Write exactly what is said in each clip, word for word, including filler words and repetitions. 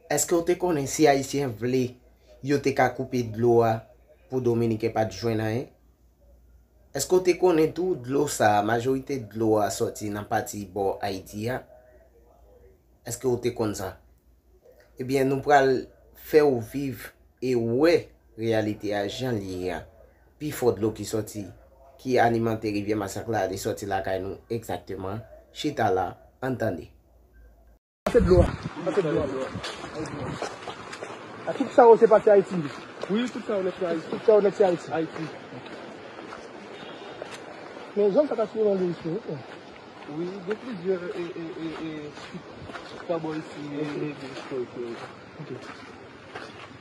Èske w te konnen si Ayisyen vle, yo te ka koupe dlo a pou Dominiken pa t jwenn anyen? Èske w te konnen tou dlo sa a, majorite dlo a sòti nan pati bò Ayiti a? Èske w te konn sa? Ebyen, nou pral fè w viv e wè reyalite a jan l ye a. Pi fò dlo ki sòti, ki alimante rivyè Masak la, li sòti lakay nou egzakteman. Chita la, ann tande. Pase dlo a. Pase dlo a. A, tout sa yo se pati Ayiti. Wi, tout sa yo nèt se Ayiti. Tout sa yo nèt se Ayiti. Ayiti. Men zòn sa ta sou nan de isi, wi. Wi, gen plizyè, e, e, e, e, chit pa bò isi, e, e, de istorik yo. Ok.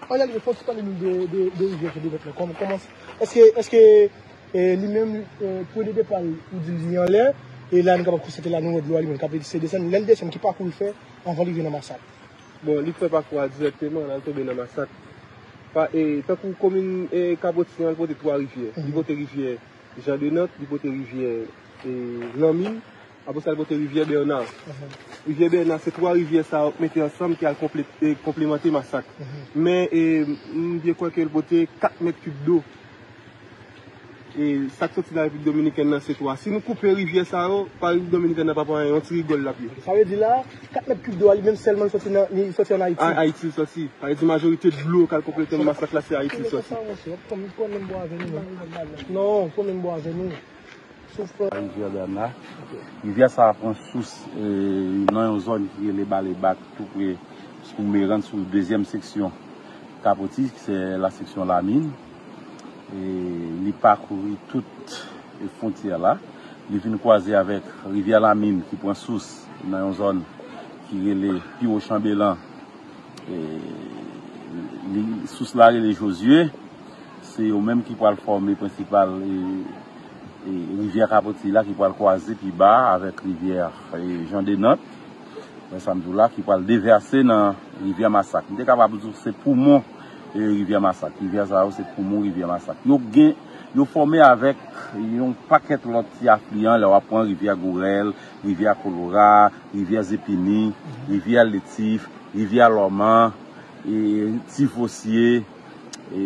An reyalite, fò w ti pale nou de, de, de rivyè Jandonòt la. Kòman, kòman, èske, èske, e, li menm, e, pwen de depa l, ou di li anlè, e la nou kapab konstate la nou wè dlo a li menm k ap ese desann, lè l desann, ki pakou l fè anvan li vin nan Masak? Bon, li fè pakou a dirèkteman, la l tonbe nan Masak. Pa, e, tankou komin, e, Kapoti an, li pote twa rivyè. Li pote rivyè Jandonòt, li pote rivyè, e, Lanmin, apre sa, li pote rivyè Bèna. Rivyè Bèna, se twa rivyè sa yo k mete ansanm ki al konple-, e, konplemante Masak. Men, e, m byen kwè ke l pote kat mèt kib dlo. E sa k soti nan Repiblik Dominikèn nan, se twa. Si nou koupe rivyè sa yo, pa Repiblik Dominikèn nan pa pran anyen, yon ti rigòl l ap ye. Sa vle di la, kat mèt kib dlo a, li menm sèlman, li soti nan, li soti ann Ayiti? An Ayiti l soti. Sa vle di majorite dlo k al konplete Masak la, se Ayiti l soti. Non, pran menm bò avè nou, non. Non, pran menm bò avè nou. Rivyè Bèna. Rivyè sa a pran sous, e, nan yon zòn ki rele Balebak, tou pre Sou Merann, sou dezyèm seksyon Kapoti, ki se la seksyon Lamin. E li pakouri tout, e, fwontyè la. Li vin kwaze avèk rivyè Lamin ki pran sous nan yon zòn ki rele Piwo Chanbelan. E, li, sous la rele Jozye. Se yo menm ki pral fòme prensipal, e, e, rivyè Kapoti la ki pral kwaze pi ba avèk rivyè, e, Jandonòt. Wè sa m di w la, ki pral devèse nan rivyè Masak. M te kapab di w se poumon, e, rivyè Masak. Rivyè sa yo se poumon rivyè Masak. Yo gen, yo fòme avèk yon pakèt lòt ti afliyan, lè w ap pran rivyè Gourèl, rivyè Kolora, rivyè Zepini, rivyè Letif, rivyè Lòman, e, Ti Fosye, e,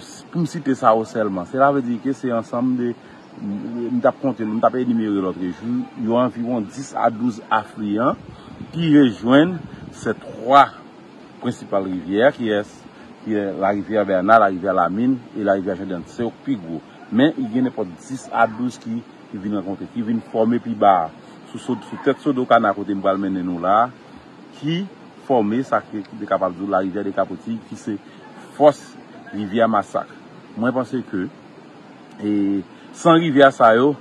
s-, pou m site sa yo sèlman. Sela vle di ke se ansanm de, m, m t ap konte, m t ap enimere lòt jou, yo anviwon dis a douz afliyan ki rejwenn se twa prensipal rivyè, ki es, ki es la rivyè Bèna, la rivyè Lamin e la rivyè Jandonòt. Se yo k pi gwo. Men, i gen nenpòt dis a douz ki, ki vin rankontre, ki vin fòme pi ba a. Sou, sou, sou tèt Sodokana kote m pral mennen nou la a, ki fòme sa ki, ki te kapab di w la rivyè de Kapoti, ki se fòs rivyè Masak. Mwen panse ke, e, san rivyè sa yo,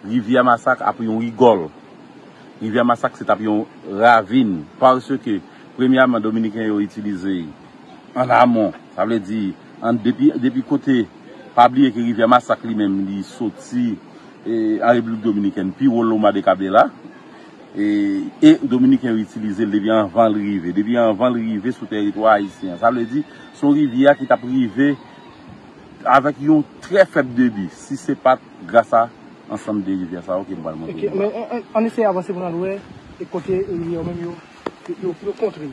rivyè Masak ap yon rigòl. Rivyè Masak se t ap yon ravin, paske, premyèman, Dominiken yo itilize an amon, sa vle di, an, depi, depi kote, pa bliye ke rivyè Masak li menm, li soti, e, an Repiblik Dominikèn, pi wo Loma de Cabela, e, e Dominiken yo itilize l depi anvan l rive, depi anvan l rive sou tèritwa ayisyen an. Sa vle di, se yon rivyè ki t ap rive avèk yon trè fèb debi, si se pa t gras a ansanm de rivyè sa yo ke m pral montre nou la. Ok, men ann, ann, ann eseye avanse pou n al wè e kote rivyè yo menm yo, yo, yo, yo kontre.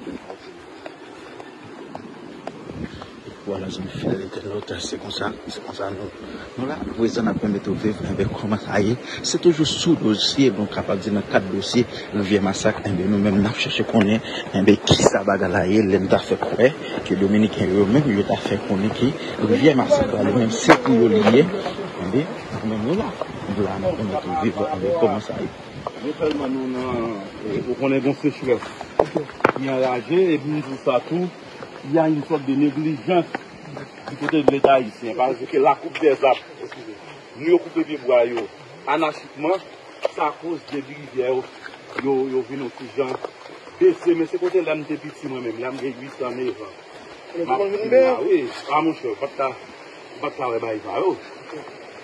Vwala, zanmi fidèl entènot, se konsa, se konsa nou, nou la, prezan n ap pèmèt ou viv, enben, kòman sa ye. Se toujou sou dosye, nou kapab di nan kad dosye, Rivyè Masak, enben, nou menm, n ap chèche konnen, enben, kisa bagay la ye, lè n ta fè kwè ke Dominiken yo menm, yo ta fè konnen ke Rivyè Masak la, li menm, se pou yo li ye. Enben, nou menm, nou la. Nou la, n ap pèmèt ou viv, enben, kòman sa ye. Non sèlman nou nan, e, ou konnen gen sechrès ki anraje, epi m di w sa tou, y a une sorte de négligence du côté de Leta ayisyen, paske la coupe des arbres, nou yo koupe pye bwa yo anachikman, sa koz debi rivyè yo, yo, yo vin yon ti jan bese, men se kote lè m te piti mwen menm, lè m gen uit an, nèf an. M ap vin la, wi. A, monchè, ou pa t ka, ou pa t ka wè bagay sa yo.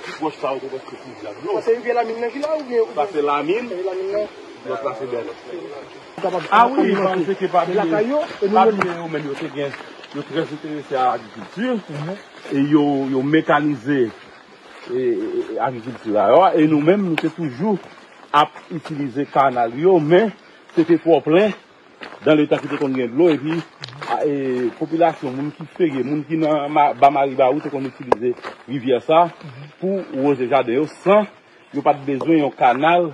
Ti pwòch sa yo te prèske tou dlo. Sa se rivyè Lamin nan ki la oubyen? Sa se Lamin. Sa se Lamin nan. Lòt la se Bèlè. A wi, paske pa bliye, pa bliye yo menm yo te gen, yo trè enterese a agrikilti. E yo, yo mekanize, e, e, e, agrikilti la yo. E nou menm, nou te toujou ap itilize kanal yo, men se te twò plen dan leta ki te konn gen dlo, epi E, popilasyon, moun ki Fege, moun ki nan ma- Ba Maribawou te konn itilize rivyè sa pou woze jaden yo san yo pa t bezwen yon kanal.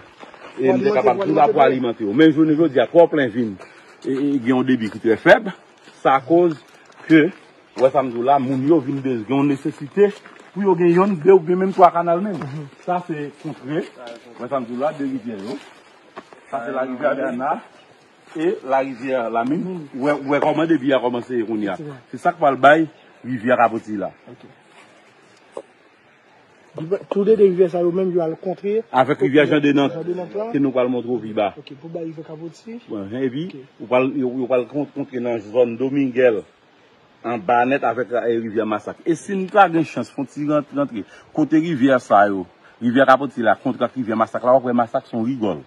E m te kapab tou la pou alimante yo. Men jounen jodi a, twò plen vin e, e, gen yon debi ki trè fèb. Sa koz ke, wè sa m di w la, moun yo vin bezwen gen yon nesesite pou yo gen yonn, de oubyen menm twa kanal menm. Sa se kontre, wè sa m di w la, de rivyè yo. Sa se larivyè Adana e larivyè Lamin. Ou wè, ou wè kòman debi a kòmanse ye kounye a. Se sa k pral bay rivyè Kapoti la. Tou de de rivyè sa yo menm yo al kontre avèk rivyè Jan de Nant ke nou pral montre w pi ba. Pou bay rivyè Kapoti. Epi ou pral, yo, yo pral kontre nan zòn Domingèl anba nèt avèk e, rivyè Masak. E si n ta gen chans fè yon ti rant- rantre kote rivyè sa yo, rivyè Kapoti la kontre ak rivyè Masak la, w ap wè Masak se yon rigòl.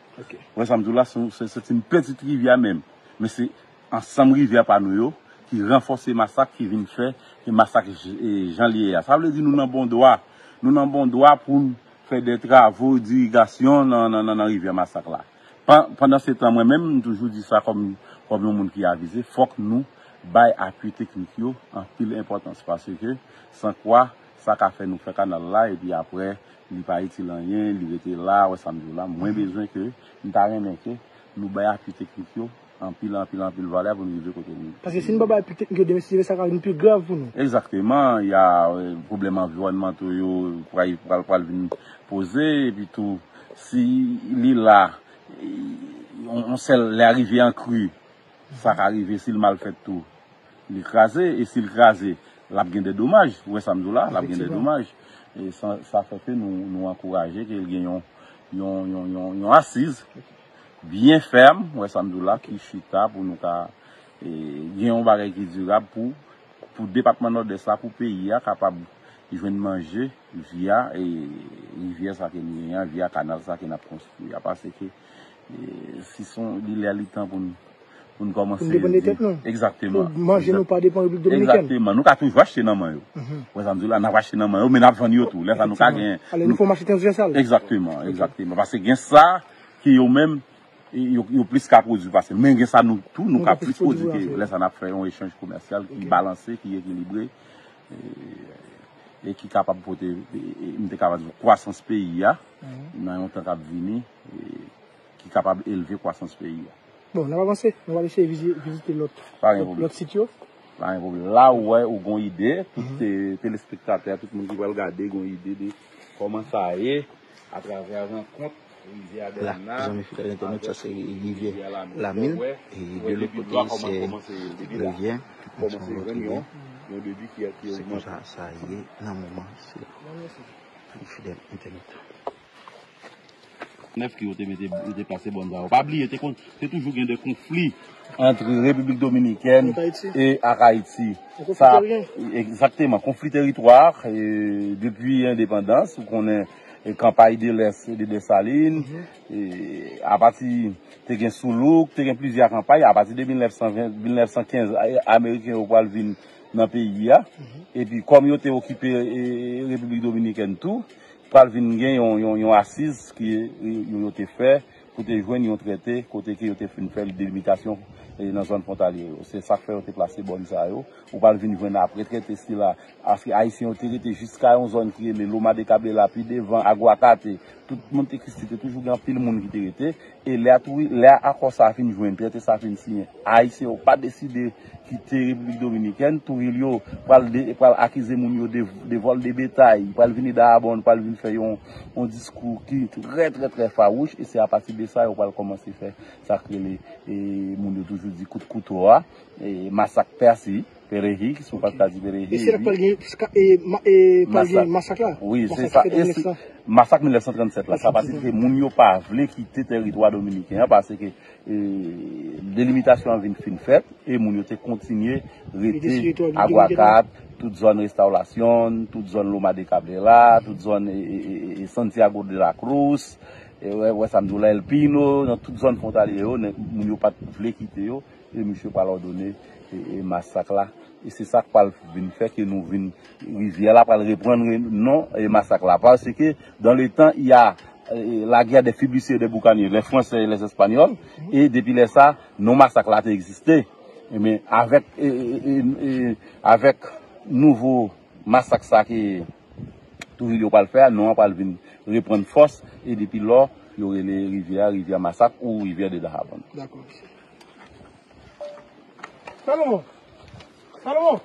Wè sa m di w la, se yon- se se ti pitit rivyè menm. Men se ansanm rivyè pa nou yo ki ranfòse Masak, ki vin fè ke Masak j- e, jan l ye a. Sa vle di nou nan bon dwa. Nou nan bon dwa pou n fè de travo dirigasyon nan, nan, nan, nan rivyè Masak la. Pan- pandan se tan, mwen menm, m toujou di sa kòm, kòm yon moun ki avize, fòk nou bay apui teknik yo anpil enpòtans, paske san kwa, sa ka fè nou fè kanal la, epi apre, li pa itil anyen, li rete la, wè sa m di w la. Mwen bezwen ke, m ta renmen ke nou bay apui teknik yo anpil, anpil, anpil valè pou n rive kote nou. Paske si n pa bay apui teknik yo, demen si Dye vle, sa ka vin pi grav pou nou. Egzakteman, y a, e, pwoblèm anviwònmanto yo pral, pral, pral vin poze, epi tou, si li la, e, yon, yon sèl, lè rivyè an kri, sa ka rive si l mal fèt tou. Li kraze, e si l kraze, l ap gen de domaj. Ou wè sa m di w la, l ap gen de domaj. E sa, sa fè ke nou, nou ankouraje ke l gen yon, yon, yon, yon, yon asiz byen fèm, ou wè sa m di w la, ki chita pou nou ka, e, gen yon bagay ki dirab pou, pou depatman Nòdès la, pou peyi a kapab jwenn manje via, e, rivyè sa ke nou genyen an, via kanal sa ke n ap konstwi a. Paske, e, si son, li lè li tan pou n, pou n kòmanse depann de tèt nou. Egzakteman. Pou manje nou pa depann Repiblik Dominikèn. Egzakteman. Nou ka toujou achte nan men yo. Wè sa m di w la, n ap achte nan men yo, men n ap vann yo tou. Lè sa nou ka gen. Ale, nou fè yon mache transvèsal. Egzakteman, egzakteman. Paske gen sa ke yo menm, e, yo, yo plis ka pwodui pase. Men gen sa nou tou, nou ka plis pwodui ke yo. Lè sa n ap fè yon echanj komèsyal ki balanse, ki ekilibre, e, e ki kapab pote, e, e, m te kapab di, kwasans peyi a, nan yon tan k ap vini, e, ki kapab elve kwasans peyi a. Bon, n ap avanse, nou va eseye vizi- vizite lòt, lòt sit yo. Pa gen pwoblèm. La ou wè, ou gon ide, tout te- telespektatè, tout moun ki pral gade gon ide de kòman sa ye atravè rankont rivyè Adana. La, zanmi fidèl entènèt, sa se rivyè Lamin, e de lòt kote se rivyè, se konsa sa ye nan moman sila. Zanmi fidèl entènèt. Nèf ke yo te mete, yo te plase bòn sa yo. Pa bliye, te kon- te toujou gen de konfli ant Repiblik Dominikèn e ak Ayiti. Sa, egzakteman, konfli teritwa, e, depi endepandans, ou konnen, e, kanpay de lès e de Desalin, e, apati, te gen Soulouk, te gen plizyè kanpay, apati de mil nèf san ven, mil nèf san kenz, a- Ameriken yo pral vin nan peyi a. Epi, kòm yo te okipe, e, Repiblik Dominikèn tou, pral vin gen yon, yon, yon asiz ki, e, yo, yo te fè pou te jwenn yon trete kote ke yo te fin fè delimitasyon, e, nan zòn fwontalye yo. Se sa k fè yo te plase bòn sa yo. Ou pral vin jwenn apre trete sila, paske Ayisyen yo te rete jiska yon zòn ki rele Loma de Cabrera, pi devan Aguacate. Tout Monte Cristi te toujou gen anpil moun ki te rete. E lè a tou, lè a akò sa a fin jwenn, trete sa a fin siyen, Ayisyen yo pa deside kite Repiblik Dominikèn. Trujillo pral de- pral akize moun yo de, de vòl de betay, pral vini Dayabonn, pral vin fè yon, yon diskou ki trè, trè, trè fawouch, e se apati de sa yo pral kòmanse fè sa k rele, e, moun yo toujou di kout kouto a, e, masak Pèsi, Perehi, si w pa t ka di Perehi. E se la k pral gen, e, ma- e, pral gen masak la. Wi, se sa. E se masak mil nèf san trannsèt la. Sa pase ke moun yo pa vle kite teritwa dominiken an, paske, e, delimitasyon an vin fin fèt, e moun yo te kontinye rete Aguacat, tout zòn Restauration, tout zòn Loma de Cabrera, tout zòn, e, e, e, e, Santiago de la Cruz, e, wè, wè sa m di w la, El Pino, nan tout zòn fwontalye yo, moun yo pa t vle kite yo. E misye pral òdone, e, e, masak la. E se sa k pral vin fè ke nou vin, rivyè la pral reprann re- non, e, masak la. Paske dans le temps, il y a, e, la guerre des Fibuciers et des Boucaniers, les Français et les Espagnols. E depi lè sa, non masak la te egziste. Ebyen, avèk, e, e, e, e, avèk nouvo masak sa ke Trujillo pral fè a, non an pral vin reprann fòs, e depi lò, yo rele rivyè a, rivyè Masak ou rivyè de Dajabón. Dakò. Salomon! Salomon!